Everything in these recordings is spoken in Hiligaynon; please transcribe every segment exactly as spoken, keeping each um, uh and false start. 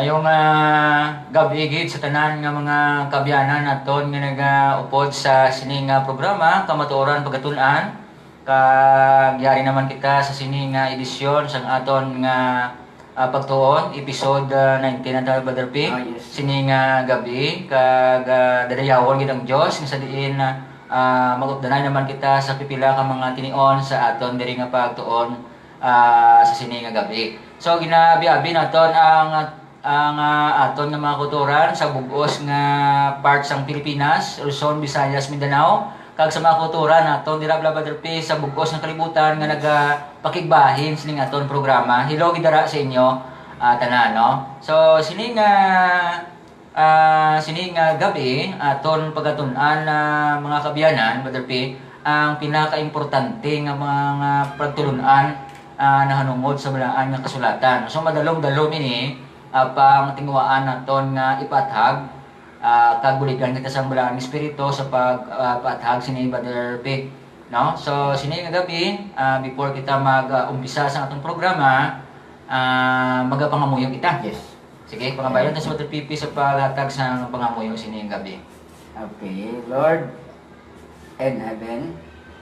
Yung ah, gab-i gid sa tanan nga mga kaabyanan naton nga nagaupod sa sini nga programa, Kamatuoran Pagatun-an. Kag yari naman kita sa sini nga edisyon sang aton nga ah, pagtuon, episode ah, nineteen, ata, Brother P. Ah, yes. Sini nga gab-i, kag ah, dadayawon gid ang Dios nga sa diin ah, ah, mag-updanay naman kita sa pipila ka mga tinion sa aton diri nga pagtuon ah, sa sini nga gab-i. So, ginaabi-abi naton ang ang ah, aton nga mga kulturan sa bug-os nga part sang Pilipinas, Luzon, Visayas, Mindanao, kag sa mga kulturan naton dira, Brother P, sa bug-os nga kalibutan nga nagapakigbahin sining aton programa. Hello gid dira sa inyo ah, tanan, no? So, sini nga ah, sini nga gab-i, aton pagatun-an, ah, mga kaabyanan, Brother P, ang pinakaimportante nga mga pagtulon-an ah, nahanungod sa Balaan nga Kasulatan. So, madalom-dalom ini ah, pang tinguhaan naton nga ipaathag, ah, kag buligan kita sang Balaan nga Espiritu sa pag ah, paathag sini, Brother P. No? So, sini nga gab-i, ah, before kita mag ah, umpisa sa atong programa, ah, magapangamuyo kita. Yes. Sige, pangabayon ta si Brother P P sa paghatag sa pangamuyo sini nga gab-i. Okay, Lord in heaven,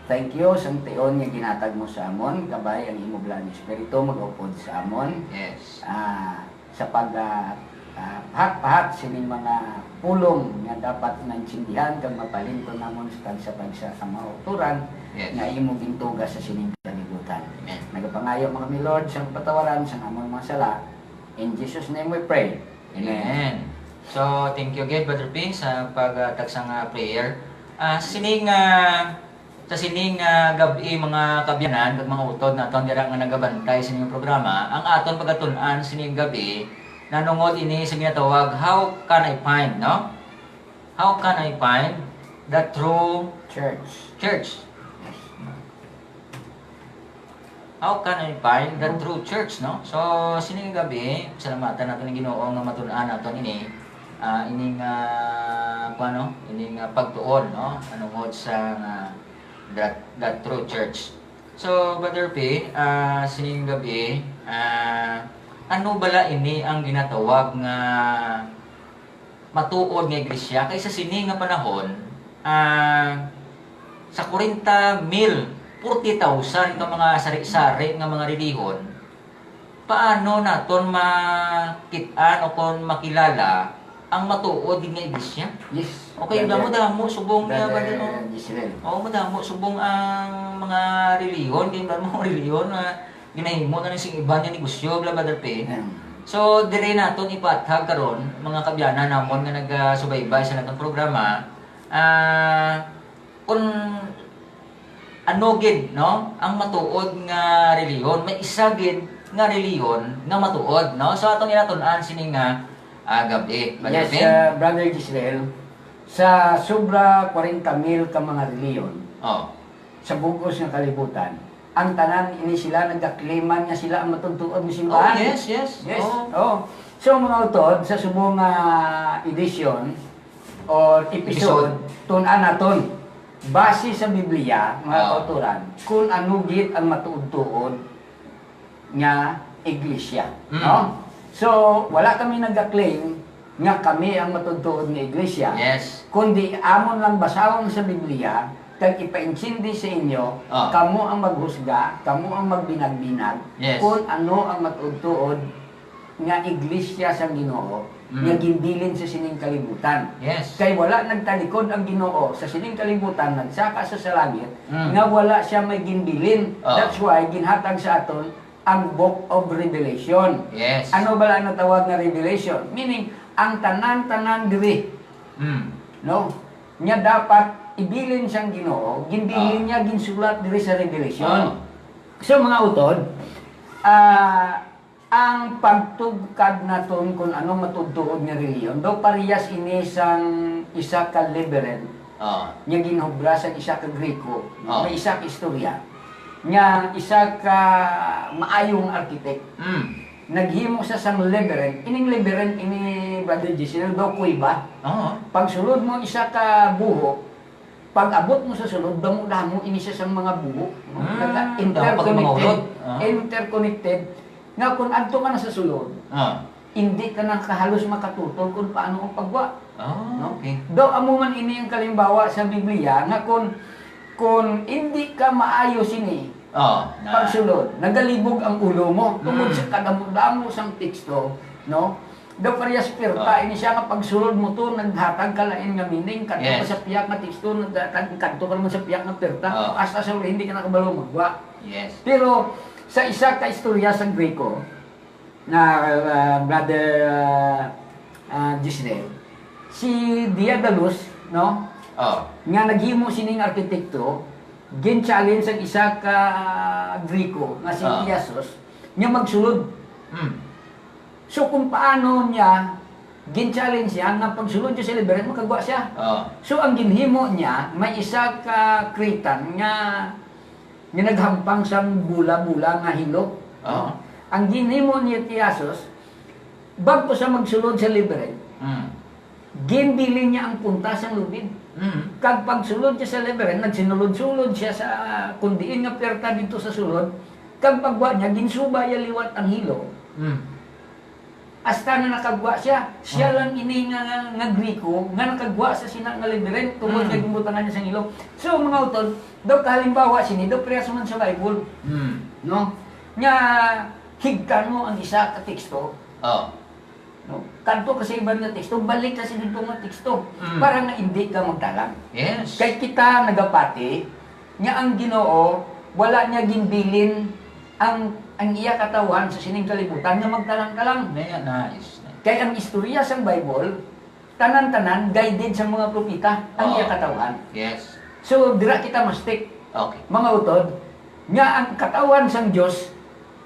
thank you sang tion nga ginhatag mo sa amon, kabay ang imo Balaan nga Espiritu mag-upod sa amon. Yes. Ah, sa pag ah, ah, pahat-pahat sining mga pulong nga dapat maintindihan kag mapalimton namon sa tagsa-tagsa ka mga uturan Yes. nga imo gintuga sa sining kalibutan. Amen. Nagapangayo man kami, Lord, sa patawaran sang amon mga sala. In Jesus' name we pray. Amen. Amen. So, thank you again, Brother P, sa pagtagsa nga prayer. Ah, sa sini nga, sa sini nga gab-i, mga kaabyanan kag mga utod naton dira nga nagabantay sa inyong programa, ang aton pagatun-an sini nga gab-i nanungod ini sa ginatawag, "How can I find," no? "How can I find the true Church. church?" How can I find the true church, no? So, sini nga gab-i, salamatan naton ang Ginoo nga matun-an naton ini, ah, ining, ah, kuwan, no? Ining, ah, pagtuon, no? Manungod sa, ah, the, the true church. So, Brother P, ah, sini nga gab-i, ah, ano bala ini ang ginatawag nga matuod nga iglesia? Kay sa sini nga panahon, ah, sa kwarenta mil, forty thousand ka mga sari-sari nga mga relihon, paano naton makit-an o kon makilala ang matuod gid nga iglesia? Yes, Okay, brother. Damo-damo subong niya, Brother brother, no? Giselle. Oo, madamo subong ang mga relihon, kay madamo ang relihon nga ginahimo na lang sing iban nga negosyo, bla, Brother P. Mm. So, dire naton ipaathag karon, mga kaabyanan namon nga nagasubaybay sa natong programa, ah, kung ano gid, no, ang matuod nga relihiyon, may isa gid nga relihiyon nga matuod, no? So, atong ginatun-an sini nga, ah, gab-i, Brother Yes, P. uh, Brother Giselle, sa sobra kwarenta mil ka mga relihiyon, Oh. sa bug-os nga kalibutan, ang tanan ini sila nagakliman nga sila ang matuod-tuod nga Oh, simbahan. yes, yes. Yes. Oh. Oh. So, mga utod, sa subong nga edisyon or episode, Episode. tun-an naton base sa Biblia, mga Oh. kautoran, kung ano gid ang matuod-tuod nga iglesia, Mm. no? So, wala kami nagka-claim nga kami ang matuod-tuod nga iglesia. Yes. Kundi amon lang basahon sa Biblia, kag ipaintindi sa inyo, Ah. kamo ang maghusga, kamo ang magbinag-binag, Yes. kung ano ang matuod-tuod nga iglesia sang Ginoo, Mm. nga ginbilin sa sining kalibutan. Yes. Kay wala nagtalikod ang Ginoo sa sining kalibutan, nagsaka sa, sa langit, Mm. nga wala siya may ginbilin. Ah. That's why ginhatag sa aton ang Book of Revelation. Yes. Ano bala ang natawag nga revelation? Meaning, ang tanan-tanan diri, Mm. no? Nga dapat ibilin sang Ginoo, ginbilin Ah. niya, ginsulat diri sa Revelation. Ah. So, mga utod, ah, ang pagtugkad naton kung ano matuod-tuod nga relihiyon, daw parehas ini sang isa ka labyrinth Oo. nga ginhubra sang isa ka Griko, Oo. may isa ka istorya, nga isa ka maayong architect. Mm. Naghimo sa sang labyrinth. Ining labyrinth ini, Brother Giselle, daw kuweba. Oo. Pagsulod mo isa ka buho, pag-abot mo sa sulod, damo-damo ini siya sang mga buho, no? Mm, Naga-, damo pa kay mga interconnected. Ulod. Ah. Interconnected. Nga kung adto ka na sa sulod, Ah. Hindi ka na kahalos makatutol kung paano ang pagwa. Oh, No? okay. Do amo man ini ang kalimbawa sa Biblia nga kung kung hindi ka maayo sini Oh, na. pagsulod, nagalibog ang ulo mo tungod Mm. sa kadamo-damo sang teksto, no? Do parehas pirta Ah. ini siya nga pagsulod mo to naghatag ka lain nga meaning kadto Yes. ka sa piyak nga teksto naghatag kadto ka naman sa piyak nga pirta Ah. Hasta sa huli hindi ka nakabalo magwa. Yes. Pero sa isa ka istorya sa Griko na ah, brother ah, ah, Gisrael, si Daedalus, no? Oh. Nga naghimo sining arkitekto, gin-challenge ang isa ka Griko nga si Ah. Tiasus nga magsulod. Hmm. So kung paano niya gin-challenge siya nga pagsulod siya sa Labyrinth, makagwa siya. Oh. So ang ginhimo niya, may isa ka Cretan nga nga naghampang sang bula-bula nga hilo. Ah. Ang ginhimo ni Tiasus, bag-o sa magsulod sa Labyrinth, Hmm. ginbilin niya ang punta sang lubid. Hmm. Kag pagsulod siya sa Labyrinth, nagsinulod-sulod siya sa kung diin nga perta dito sa sulod. Kag pagwa niya, ginsuba niya liwat ang hilo. Hmm. Hasta na nakagwa siya. Siya Ah. lang ini nga, nga, nga Griko nga nakagwa sa sina nga Labyrinth tungod Mm. kay ginbutangan niya sang ilong. So, mga utod, daw kahalimbawa sini, daw parehas man sa Bible, Hmm. no? Nga higtan mo ang isa ka teksto, Oh. no? Kadto ka sa iban nga teksto, balik ka sa dito nga teksto Mm. para nga hindi ka magtalang. Yes. Kay kita nagapati nga ang Ginoo wala niya ginbilin ang ang iya katawhan sa sining kalibutan nga magtalang-talang. Nice. Kay ang istorya sang Bible, tanan-tanan guided sa mga propeta ang Oo. iya katawhan. Yes. So dira kita mastik, Okay. mga utod, nga ang katawhan sang Dios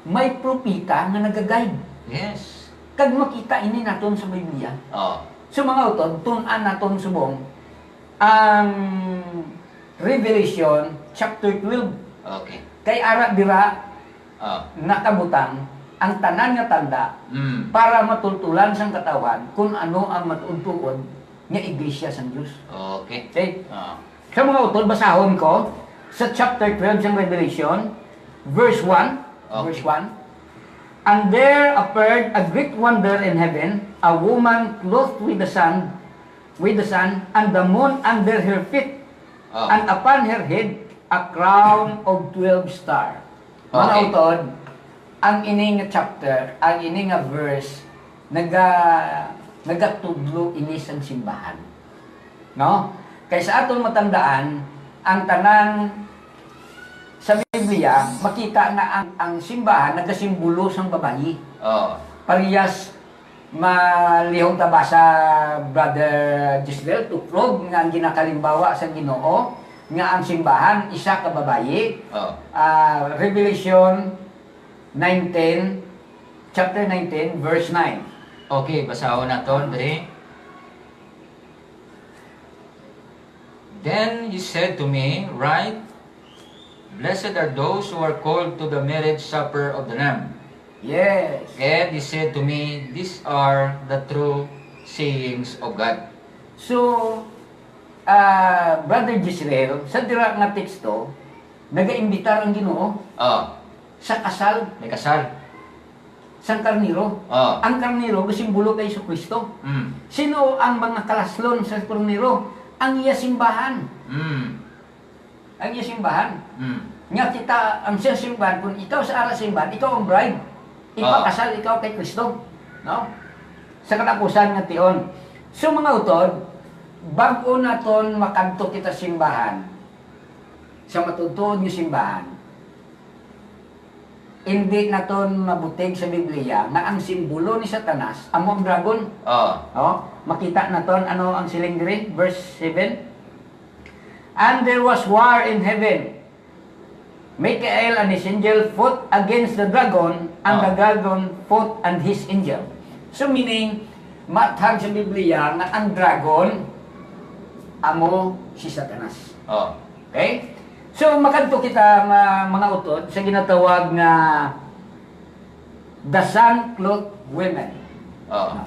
may propeta nga nagaguide. Yes. Kag makita ini naton sa Biblia. Oh. So mga utod, tun-an naton subong ang Revelation chapter twelve. Okay. Kay ara dira Oh. nakabutang ang tanan nga tanda Mm. para matultulan sang katawhan kung ano ang matuod-tuod nga iglesia sang Dios. Okay. Okay? Oh. Sa mga utod, basahon ko sa chapter twelve sang Revelation, verse one. Okay. Verse one. And there appeared a great wonder in heaven, a woman clothed with the sun, with the sun, and the moon under her feet, Oh. and upon her head a crown of twelve star. Mga Okay. utod, ang ini nga chapter, ang ini nga verse, naga, nagatudlo ini sang simbahan. No? Kay sa aton matandaan, ang tanan sa Biblia, makita nga ang, ang simbahan nagasimbolo sang babayi. Oh. Parehas malihog ta ba sa Brother Gisrael to prove nga ang ginakalimbawa sa Ginoo nga ang simbahan isa ka babayi? Oh. Ah, Revelation nineteen, chapter nineteen, verse nine. Okay, basahon naton diri. Then he said to me, "Write, 'Blessed are those who are called to the marriage supper of the Lamb.'" Yes. And he said to me, "These are the true sayings of God." So, ah, Brother Gisrael, sa dira nga teksto, nagaimbitar ang Ginoo Oh, sa kasal may kasal. sang karnero. Oh. Ang karnero gasimbolo kay Jesucristo. Mm. Sino ang mga kalaslon sa karnero? Ang iya simbahan. Mm. Ang iya simbahan. Mm. Nga kita ang siya simbahan, kung ikaw sa ara simbahan, ikaw ang bride. Ipakasal ikaw kay Kristo. No? Sa katapusan nga tion. So mga utod, bag-o naton makadto kita simbahan, sa matutuod nga simbahan, hindi naton mabutig sa Biblia nga ang simbolo ni Satanas amo ang dragon. Oh. Oh, makita naton ano ang siling diri, verse seven. And there was war in heaven. Michael and his angel fought against the dragon, and Ah. the dragon fought and his angel. So meaning, mathag sa Biblia nga ang dragon amo si Satanas. Oh. Okay? So makadto kita nga mga utod sa ginatawag nga the sun clothed women. Oh.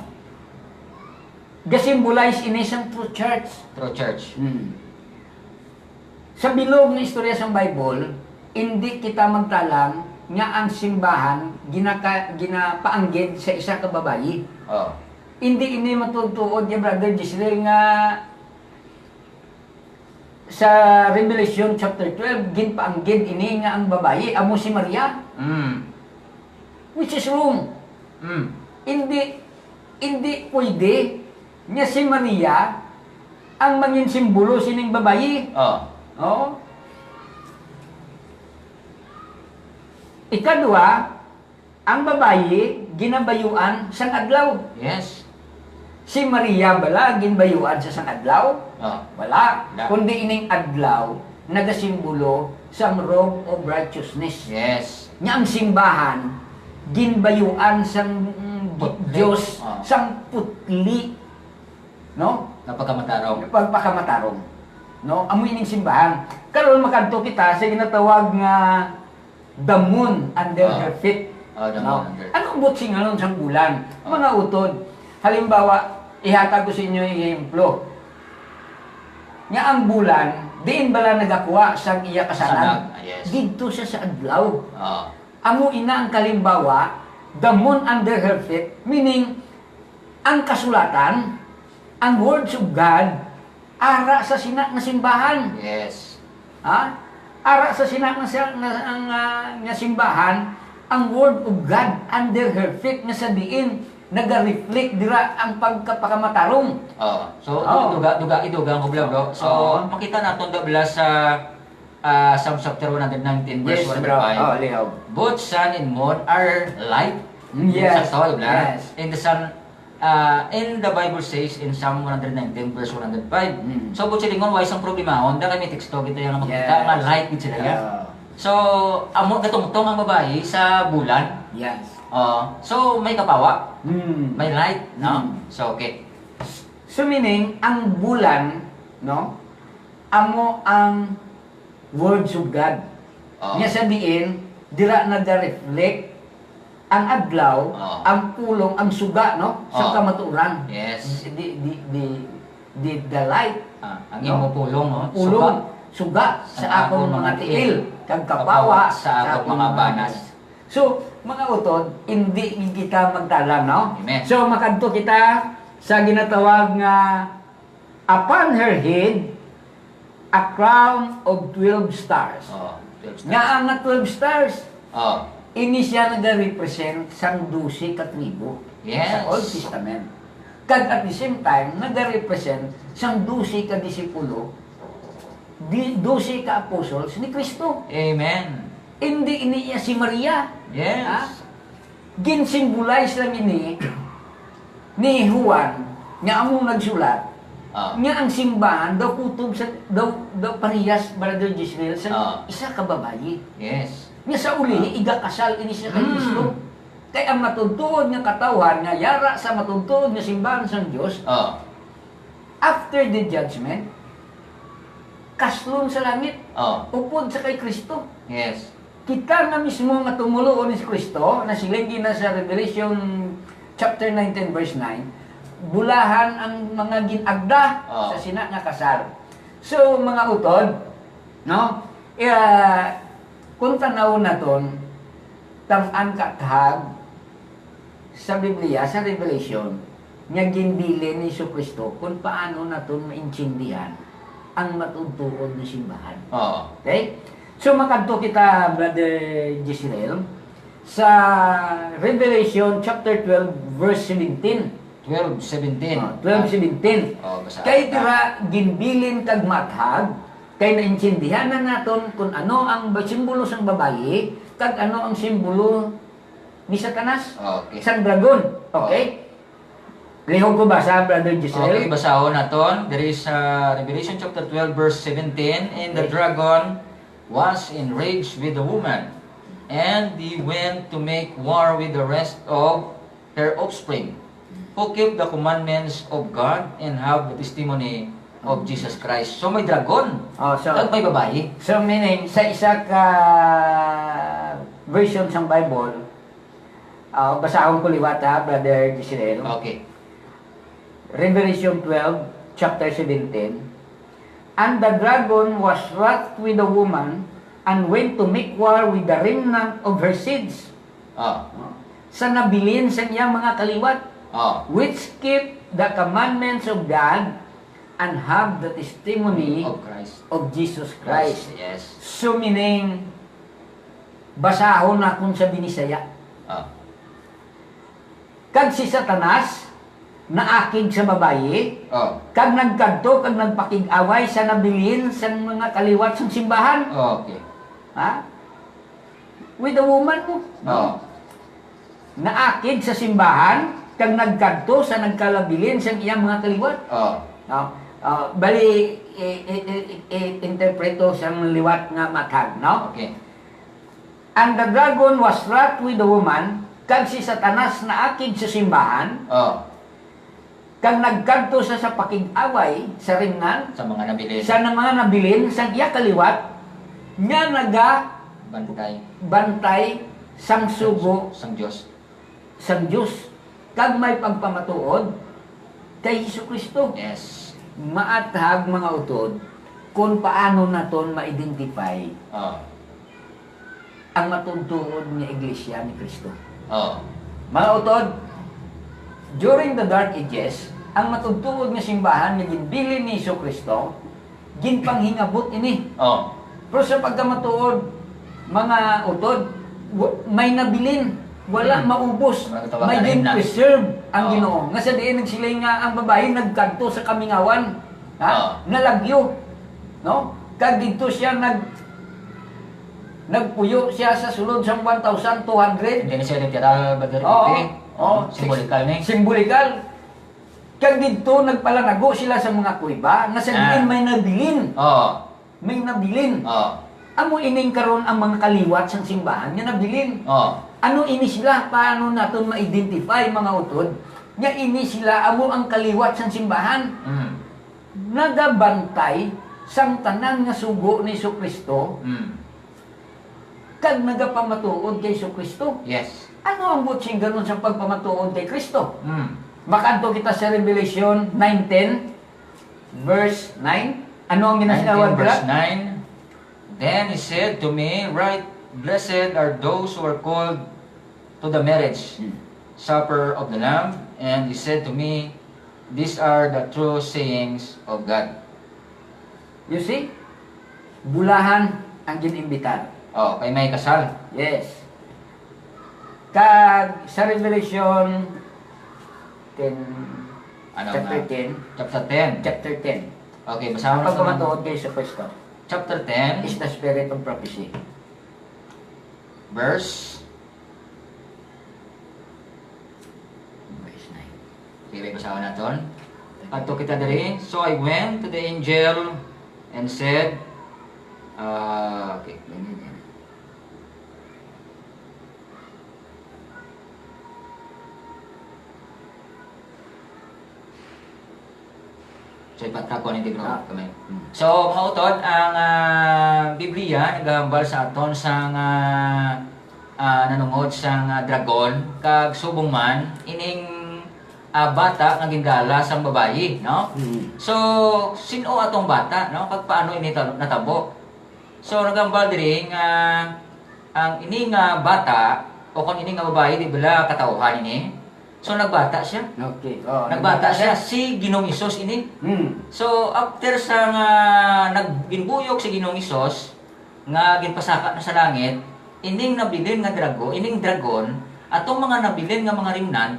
Gasimbolize ini sang true church. True church. Hmm. Sa bilog nga istorya sang Bible, hindi kita magtalang nga ang simbahan ginaka-, ginapaanggid sa isa ka babayi. Oh. Hindi ini matuod-tuod ya, Brother Gisrel, nga sa Revelation chapter twelve, ginpaanggid ini nga ang babayi amo si Maria, Mm. which is wrong. Mm. Hindi, hindi pwede nga si Maria ang mangin simbolo sining babayi. Oh. Oh. Ikadua, ang babayi ginabayuan sang adlaw. Yes. Si Maria bala ginbayuan sa sang adlaw? Oh. Wala. Wala. Kundi ining adlaw nagasimbolo sang robe of righteousness. Yes. Nga ang simbahan ginbayuan sang, mm, Putli. Dios Ah. sang putli, no? Napagkamatarong. Pagpakamatarong, no? Amo ining simbahan. Karon makadto kita sa ginatawag nga the moon under Ah. her feet. Ah, the No? moon under. Ano ang buot sing nganlan sang bulan? Ah. Mga utod. Halimbawa, ihatag ko sa inyo ang ehemplo. Nga ang bulan, diin bala nagakuha sang iya kasanag? Sanag, ah, yes. Didto siya sa adlaw. Oh. Amo ina ang kalimbawa, the moon under her feet, meaning, ang kasulatan, ang words of God, ara sa sina nga simbahan. Yes. Ha? Ara sa sina nga, sa, nga, nga, nga simbahan, ang word of God under her feet, nga sa diin naga-reflect dira ang pagkapakamatarong. Oh. So, Oh. duga, duga, idugang ko, bro. So, Oh. Makita naton, bala, sa ah, Psalm chapter one hundred nineteen, verse Yes, one bro. hundred five. Oh, lihaw. Both sun and moon are light. Mm, yes. Sa tol, bala. Yes. In the sun, ah, in the Bible says in Psalm one hundred nineteen, verse one hundred five. Mm. So, buot silingon, way sang problema. Honda kay may teksto kita yang makita Yes. nga light gid sila, ya. Ah. So, amo gatungtong ang babayi sa bulan. Yes. Oh, so may kapawa, Hmm. may light, no? Hmm. So, okay. So meaning, ang bulan, no, amo ang words of God. Oh. Nga sa diin, dira naga-reflect ang adlaw, Oh. ang pulong, ang suga, no, sa Oh. kamatuoran. Yes. Di, di, di, di the light. Ah, ang No? imo pulong, no? Pulong, Suga. suga sa akong mga tiil, kag kapawa sa akong mga banas. So, mga utod, hindi kita magtalang, no? Amen. So, makadto kita sa ginatawag nga, "Upon her head, a crown of twelve stars." Oh, twelve stars. Nga ang nga twelve stars, Oh. ini siya nag-represent sang dose ka tribo Yes. sa Old Testament. Kag at the same time, nag-represent sang dose ka disipulo, di, dose ka apostles ni Kristo. Amen. Hindi ini iya si Maria. Yes. Ha? Gin-symbolize lang ini ni Juan nga amo nagsulat Ah. nga ang simbahan daw kutob sa, daw, daw parehas, Brother Gisrel, sa Ah. isa ka babayi. Yes. Nga sa ulihi, Ah. igakasal ini siya kay Mm. Kristo. Kay ang matuod-tuod nga katawhan nga yara sa matuod-tuod nga simbahan sang Dios, Oh. after the judgment, kaslon sa langit, Oh. upod sa kay Kristo. Yes. Kita nga mismo nga tumoluo ni Kristo, nasiling gina sa Revelation chapter nineteen, verse nine, bulahan ang mga gin-agda Oh. sa sina nga kasal. So, mga utod, no? Iya, kung tanawon naton, tam-an kathag sa Biblia, sa Revelation, nga ginbilin ni Jesu-Cristo kung paano naton maintindihan ang matuod-tuod nga simbahan. Oo. Okay? So, makadto kita, Brother Gisrael, sa Revelation chapter twelve, verse seventeen. Twelve seventeen. Oh, twelve seventeen. Oh, basa Kay ta. Dira ginbilin kag mathag, kay naintindihan na naton kung ano ang ba-, simbolo sang babayi, kag ano ang simbolo ni Satanas, Okay. sang dragon. Okay? Lihog ko basa, Brother Gisrael. Okay, basahon naton. There is, uh, Revelation chapter twelve, verse seventeen, "And the Okay. dragon was enraged with the woman, and he went to make war with the rest of her offspring, who keep the commandments of God and have the testimony of Jesus Christ." So, may dragon. Oh, so, Kag may babayi. So, meaning, sa isa ka version sang Bible, ah, basahon ko liwat, ha, Brother Gisrael. Okay. Revelation twelve, chapter seventeen, "And the dragon was wroth with the woman, and went to make war with the remnant of her seeds. Oh. Sa nabilin sa iyang mga kaliwat, Oh. which keep the commandments of God and have the testimony Of Christ. of Jesus Christ. Yes. So meaning, basahon naton sa Binisaya. Oh. Kag si Satanas naakig sa babayi, Oh. kag nagkadto kag nagpakig-away sa nabilin sang mga kaliwat sang simbahan. Oh, okay. Ha? With the woman mo. Oh. Naakig sa simbahan, kag nagkadto sa nagkalabilin sang iyang mga kaliwat. Oh. No? Ah, bali, i- i- i- i- interpreto sang liwat nga mathag, no? Okay. And the dragon was wrath with the woman, kag si Satanas naakig sa simbahan, Oh. kag nagkadto sa, sa pakig-away sa rimnan, Sa mga nabilin. sa mga nabilin sang iya kaliwat, nga naga Bantay. bantay sang sugo Sang Diyos. sang Dios, kag may pagpamatuod kay Jesu-Cristo. Yes. Maathag, mga utod, kung paano naton ma-identify Oh. ang matuod-tuod nga iglesia ni Cristo. Oh. Mga utod, during the Dark Ages, ang matuod-tuod nga simbahan nga ginbilin ni Jesu-Cristo, ginpanghingabot ini. Oh. Pero sa pagkamatuod, mga utod, wa- may nabilin, wala Hmm. maubos, Wala katawag may na rin na. gin-preserve ang Oo. Ginoo. Nga sa diin nagsiling nga ang babayi nagkadto sa kamingawan, ha? Oo. Nalagyo, no? Kag didto siya nag nagpuyo siya sa sulod sang one thousand two hundred. Hindi na siya literal, Brother Oo. Felipe. Oo. Simbolikal ni. Simbolikal. Kag didto nagpalanago sila sa mga kuweba nga sa Ah. diin may nabilin. Oo. May nabilin. Oo. Amo ining karon ang mga kaliwat sang simbahan nga nabilin. Oo. Ano ini sila? Paano naton ma-identify, mga utod, nga ini sila amo ang kaliwat sang simbahan? Mm. Nagabantay sang tanan nga sugo ni Jesu-Cristo Mm. kag nagapamatuod kay Jesu-Cristo. Yes. Ano ang buot singganon sa pagpamatuod kay Cristo? Mm. Makadto kita sa Revelation nineteen, verse nine. Ano ang ginasinawag Nineteen, verse dira? nine. Then he said to me, "Write, 'Blessed are those who are called to the marriage Hmm. supper of the Lamb.'" And he said to me, "These are the true sayings of God." You see? Bulahan ang gin-imbitar. Oh, kay may kasal. Yes. Kag sa Revelation ten, Ano chapter nga? ten, Chapter ten. chapter ten, Okay, basahon ang na sa pagpamatuod kay Jesu Cristo Chapter ten, is the spirit of prophecy. verse. Verse nine. Okay, basahon naton. Adto kita diri. So I went to the angel and said, ah, okay. So, ipatakon ni Tigro Ah. kami. Hmm. So, mga utod, ang ah, Biblia nagahambal sa aton sang ah, ah, nanungod sang ah, dragon, kag subong man ining ah, bata nga gindala sang babayi, no? Hmm. So, sin-o atong bata, no? Kag paano ini ta- natabo? So, nagahambal diri nga ang ini nga bata o kung ini nga babayi, di bala katawhan ini? So, nagbata siya. Okay. Oh, Nagbata siya si Ginoong Hesus ini. Hmm. So, after sa nga nag-, ginbuyog si Ginoong Hesus, nga ginpasaka na sa langit, ining nabilin nga drago, ining dragon, atong mga nabilin nga mga remnant,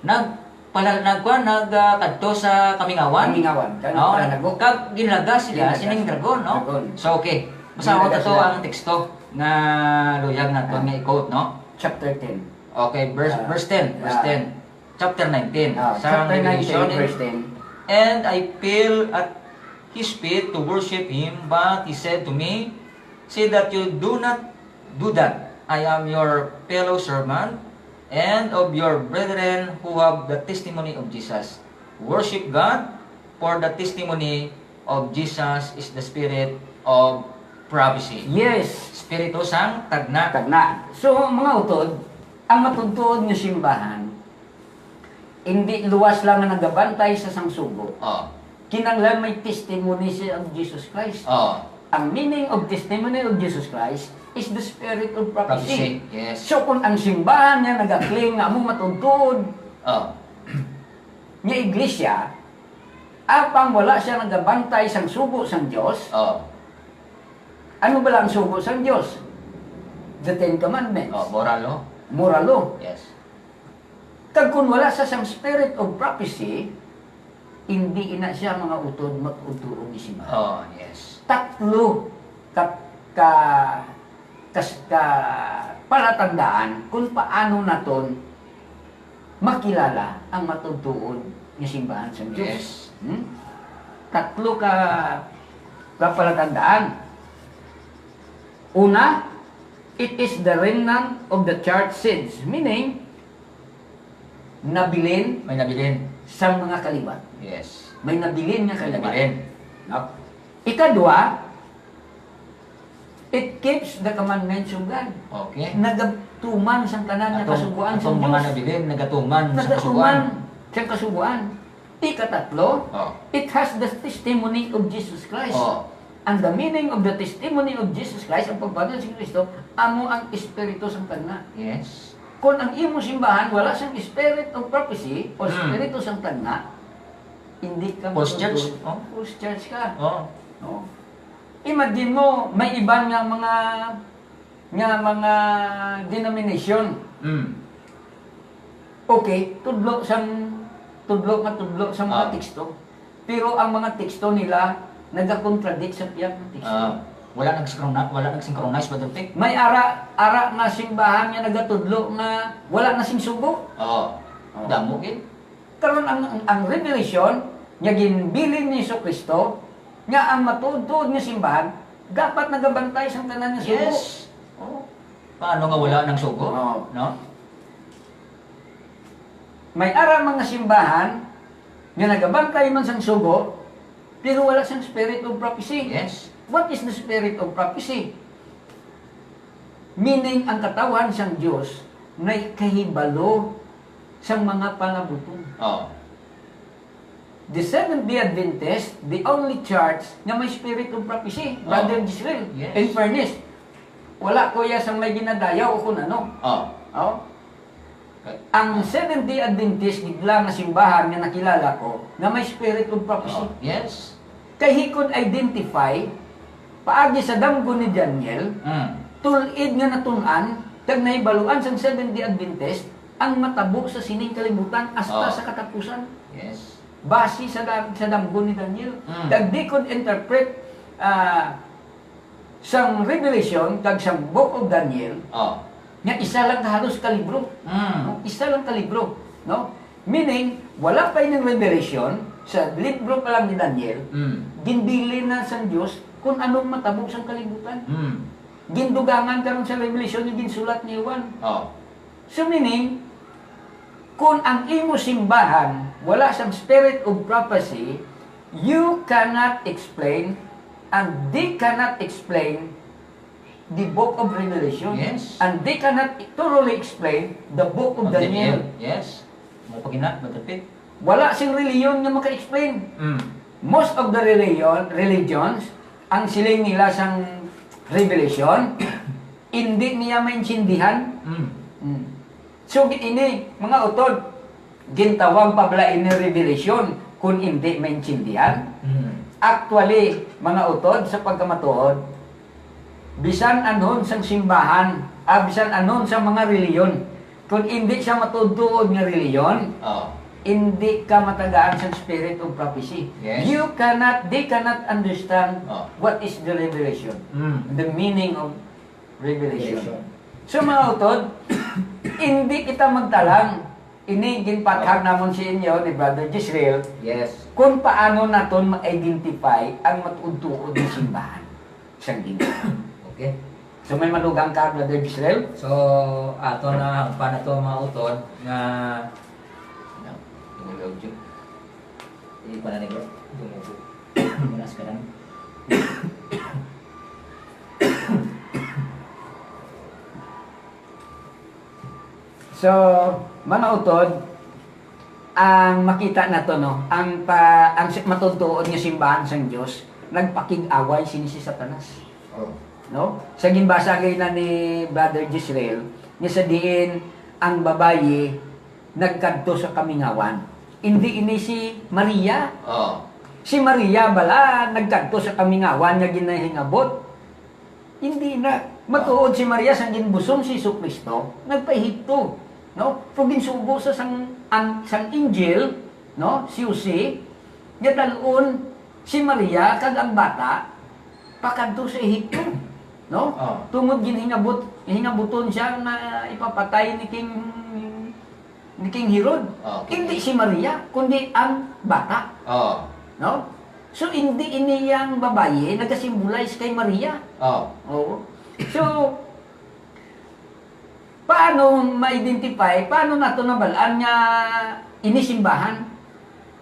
nagpala-, nagkuan, nag, ah, kadto sa kamingawan. Kamingawan, kag No? nagpalanago. Kag ginlagas sila Ginlagas. sining dragon, no? Dragon. So, okay. Basahon Ginlagas nato sila. Ang teksto nga luyag naton Ah. nga i-quote, no? Chapter ten. Okay, verse, Ah, verse ten. Verse ah. ten. Chapter nineteen. Ah, Sa chapter nineteen, Revelation, verse ten. "And I fell at his feet to worship him, but he said to me, 'See that you do not do that. I am your fellow servant and of your brethren who have the testimony of Jesus. Worship God, for the testimony of Jesus is the spirit of prophecy." Yes. Espiritu sang tagna. Tagna. So, mga utod, ang matuod-tuod nga simbahan, hindi luwas lang nga nagabantay sa sangsugo. Oh. Kinahanglan may testimony siya ang Jesus Christ. Oh. Ang meaning of testimony of Jesus Christ is the spirit of prophecy. Prophecy, yes. So kung ang simbahan nga nagaklaim nga amo matuod-tuod Oh. nga iglesia, apang wala siya nagabantay sang sugo sang Dios, Oh. ano bala ang sugo sang Dios? The Ten Commandments. Oh, moral law. Moral law. Yes. Kag kung wala sa sang spirit of prophecy, hindi ina siya mga utod matuod-tuod ni simbahan. Oh, yes. Tatlo ka ka kas ka palatandaan kung paano naton makilala ang matuod-tuod nga simbahan sa Dios. Yes. Hmm? Tatlo ka ka palatandaan. Una, it is the remnant of the church seeds, meaning nabilin May nabilin. sang mga kaliwat. Yes. May nabilin nga May kaliwat. nabilin. No? Ikadua, it keeps the commandments of God. Okay. Nagatuman sang tanan nga Atong- kasugoan atong sang mga Dios. nabilin, nagatuman sa Nagatuman kasugoan. sang kasugoan. Ikatatlo, Oh. it has the testimony of Jesus Christ. Oh. And the meaning of the testimony of Jesus Christ, ang pagbanal si Kristo, amo ang espiritu sang tagna. Yes. Kung ang imo simbahan wala sang spirit of prophecy o Hmm. espiritu sang tagna, hindi ka False church, matutuo. oh. False church ka. Oh. No? Imagine mo, may iban nga mga nga mga denomination. Mm. Okay, tudlo sang tudlo nga tudlo sa mga Ah. teksto. Pero ang mga teksto nila nagakontradict sa pihak nga teksto. Ah, wala nag-synchronize, wala nag-synchronize, Brother Pick. May ara ara nga simbahan nga nagatudlo nga wala na sing sugo. Oo. Oh. Damo gid. Karon ang, ang, ang revelation nga ginbilin ni Jesu Kristo nga ang matuod-tuod nga simbahan dapat nagabantay sang tanan nga sugo. Yes. Oh. Paano nga wala nang sugo? Oo. No? May ara mga simbahan nga nagabantay man sang sugo pero wala sang spirit of prophecy. Yes. What is the spirit of prophecy? Meaning ang katawhan sang Dios may kahibalo sang mga pangabuton. Oh. The Seventh-day Adventist, the only church nga may spirit of prophecy, Oh. Brother Gisrel. Yes. In fairness, wala ko iya sang may ginadayaw o kung ano. Oh. Oh? Ang Seventh-day Adventist gid lang nga simbahan nga nakilala ko nga may spirit of prophecy. Oh. Yes. Kay he could identify paagi sa damgo ni Daniel, Mm. tulid nga natun-an kag nahibaluan sang Seventh-day Adventist ang matabo sa sining kalibutan hasta Oh. sa katapusan. Yes. Base sa dam- sa damgo ni Daniel. Mm. Kag they could interpret ah, sang Revelation kag sang Book of Daniel Oh. nga isa lang ka halos ka libro. Mm. No? Isa lang ka libro, no? Meaning, wala pa ining Revelation, sa libro pa lang ni Daniel, Mm. ginbilin na sang Dios kung anong matabo sang kalibutan. Mm. Gindugangan karon sa Revelation yung ginsulat ni Juan. Oh. So meaning, kung ang imo simbahan wala sang spirit of prophecy, you cannot explain and they cannot explain the book of Revelation. Yes. And they cannot thoroughly explain the book of Daniel. Yes. Mo pagina, Brother Pick. Wala sing reliyon nga maka-explain. Mm. Most of the religion, religions, ang siling nila sang Revelation, hindi niya maintindihan. Mm. Mm. So, ini, mga utod, gintawag pa bala ini Revelation kung hindi maintindihan? Mm. Actually, mga utod, sa pagkamatuod, bisan anhon sang simbahan, ah, bisan anhon sa mga reliyon, kung hindi siya matuod-tuod nga reliyon, Oh. hindi ka matagaan sa spirit of prophecy. Yes. You cannot, they cannot understand Oh. what is the revelation, Mm. the meaning of revelation. Revelation. So, mga utod, hindi kita magtalang. Ini ginpathag namon sa inyo ni Brother Gisrael Yes. kung paano naton ma-identify ang matuod-tuod nga simbahan sang Ginoo. Okay. So, may madugang ka, Brother Gisrael? So, ato na ang panato, mga utod, nga, no, tingnan yung audio. Hindi pa na nag-, dumugo. Munas ka lang. So, mga utod, ang makita nato, no, ang pa, ang si-, matuod-tuod nga simbahan sang Dios, Nagpakig-away sini si Satanas. Oh. No? Sa ginbasa kay na ni Brother Jezreel, nga sa diin ang babayi nagkadto sa kamingawan. Hindi ini si Maria. Oh. Si Maria bala nagkadto sa kamingawan nga ginahingabot. Hindi na. Matuod si Maria sang ginbusong si Jesu-Cristo, nagpa-Ehipto, no? Pero ginsugo sa sang, ang, sang angel, no? Si Jose, nga dal-on si Maria kag ang bata pakadto sa Ehipto, no? Oh. Tungod ginhingabot, hingabuton siya na ipapatay ni King ni King Herod. Okay. Hindi si Maria, kundi ang bata. Oh. No? So, hindi ini yang babayi nagasimbolize kay Maria. Oh. Oo. So, paano ma-identify, paano nato nabalaan nga ini simbahan?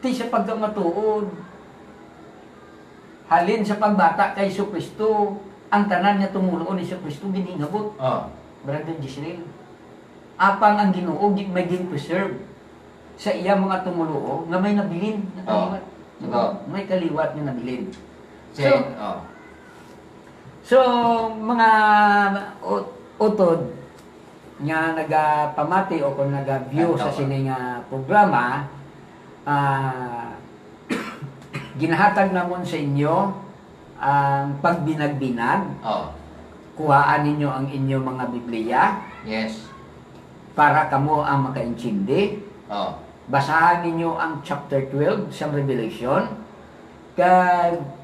Ti sa pagkamatuod, halin sa pagbata kay Jesu-Cristo, ang tanan nga tumuluon ni Jesu-Cristo ginhingabot. Oh. Brother Jezreel. Apang ang Ginoo gi-, may gin-preserve sa iya mga tumuluo nga may nabilin nga Oh. kaliwat. Oh. May kaliwat nga nabilin. Say, So, oh. So, mga ut- utod nga nagapamati o kung naga-view sa Tama. sini nga programa, ah, ginahatag namon sa inyo ang pagbinag-binag. Oh. Kuhaan ninyo ang inyo mga Biblia Yes. para kamo ang makaintindi. Oh. Basahan ninyo ang chapter twelve sa Revelation. Kag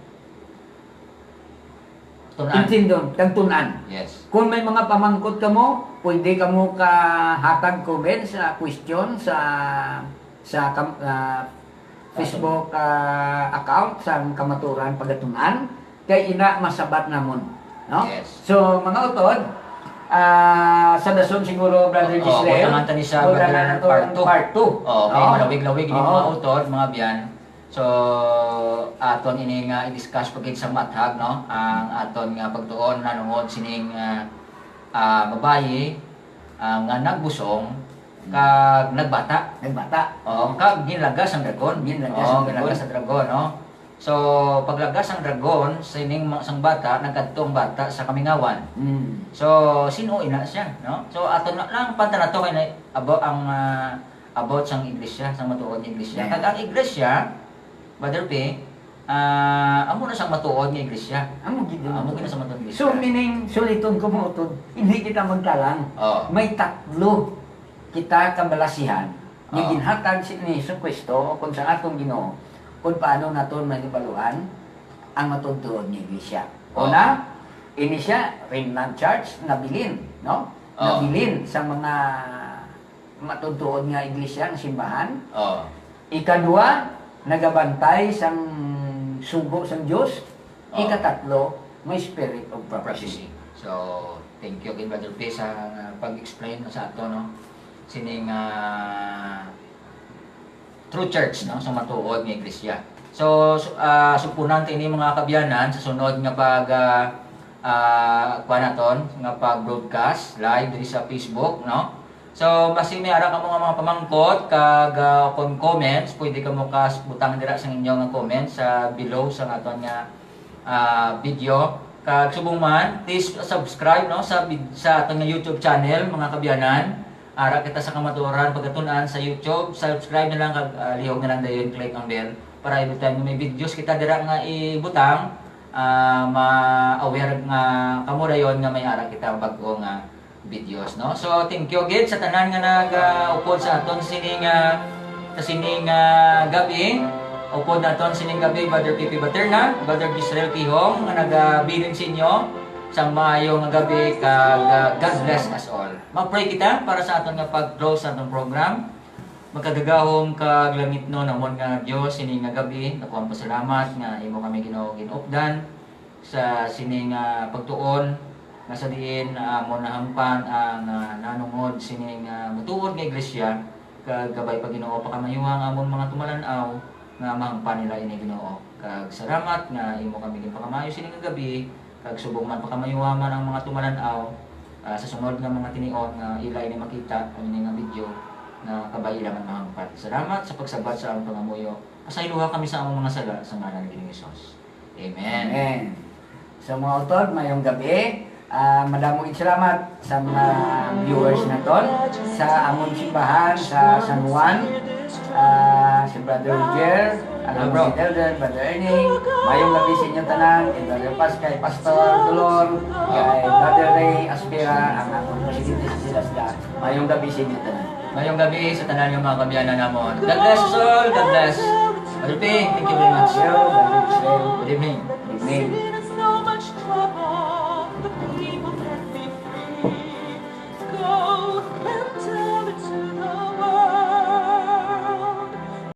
Tun-an. Intindon, kag tun-an. Yes. Kung may mga pamangkot kamo, pwede kamo kahatag comments, ah, question sa sa kam- ah, Facebook, ah, account sang Kamaturan Pagatun-an, kay ina masabat namon, no? Yes. So, mga utod, ah, sa dason siguro, Brother Oo, Gisrael, butangan ta ni sa butangan Brother nato Part ang two. Part two. Oh, okay, Oo. malawig-lawig ini, Oo. mga utod, mga biyan. So, aton ini nga i-discuss pa gid sa mathag, no? Ang aton nga pagtuon na nungod sining, ah, ah, babayi, ah, nga nagbusong kag nagbata. Nagbata. Oh, kag ginlagas ang dragon. Ginlagas Oh, ang dragon. Ginlagas ang dragon, no? So, paglagas ang dragon, sining ma- sang bata, nagkadto ang bata sa kamingawan. Mm. So, sin-o ina siya, no? So, ato na lang pantanato kay na abo ang ah, about sang iglesia, sang matuod nga iglesia. Yeah. Kag ang iglesia, Brother P, ah, amo na sang matuod nga iglesia. Amo gid. Amo gid na sa matuod nga iglesia. So, meaning, suliton ko mo to, hindi kita magtalang. Oh. May tatlo kita kabalasihan nga Oh. ginhatag si ni Jesu Cristo o kung sa atong Ginoo, kung paano naton mahibaluan ang matuod nga iglesia. Oh. Una, ini siya, remnant church, nabilin, no? Oh. Nabilin sa mga matuod nga iglesia, ang simbahan. Oh. Ikadua, nagabantay sang sugo sang Dios. Oh. Ikatatlo, may spirit of prophecy. Prophecy. So, thank you again, Brother P, sa ah, pag-explain mo sa ato, no? Sining ah, true church, no? Sa matuod nga iglesia. So, su- ah, supunan ta ini, mga kabyanan, sa sunod nga pag ah, ah, kuan naton, nga pag-broadcast live diri sa Facebook, no? So, basi may ara kamo nga mga pamangkot kag ah, kon comments, pwede kamo kas butang dira sa inyo nga comments sa below sa aton nga ah, video. Kag subong man, please subscribe, no, sa vid- sa aton nga YouTube channel, mga kabyanan. Ara kita sa Kamatuoran Pagatun-an sa YouTube. Subscribe na lang kag ah, lihog na lang dayon click ang bell para every time nga may videos kita dira nga ibutang, ah, ma-aware nga kamo dayon nga may ara kita bag-o nga videos, no? So, thank you gid sa tanan nga nag-upod sa aton sining ah, sa sining ah, gabi. Upod naton sining gabi, Brother P P Baterna, Brother Israel Tihong, nga nagabilin sa inyo sa maayo nga gabi kag ah, God bless us all. Ma-pray kita para sa aton nga pag-close sa atong program. Makagagahom kag langitnon namon nga Dios, sining nga gabi, dako ang pasalamat nga imo kami, Ginoo, gin-updan sa sini nga pagtuon, nga sa diin, ah, amo nahangpan ang, ah, nanungod sini nga matuod nga iglesia, kag kabay pa, Ginoo, pakamayuha ang amon mga tumalan-aw nga mahangpan nila ini, Ginoo. Kag salamat nga imo kami ginpakamaayo sini nga gabi, kag subong man pakamayuha man ang mga tumalan-aw, ah, sa sunod nga mga tinion nga ila ini makita ang ini nga video, nga kabay ila man mahangpan. Salamat sa pagsabat sa amon pangamuyo. Pasayloa kami sa among mga sala sa ngalan ni Ginoong Hesus. Amen. Amen. So, mga utod, mayong gabi. Ah, madamo gid salamat sa mga viewers naton sa amon simbahan sa San Juan. Ah, si Brother Roger, ang Hello, amon bro. si Elder, Brother Ernie. Mayong gabi sa inyo tanan, kay Brother Pas, kay Pastor Dolor, kay Brother Ray Aspera, ang amon presidente sa Silasda. Mayong gabi sa inyo tanan. Mayong gabi sa tanan nga mga kaabyanan namon. God bless us all. God bless. Brother P, thank you very much. Yo, Brother Israel. Good evening. Amen.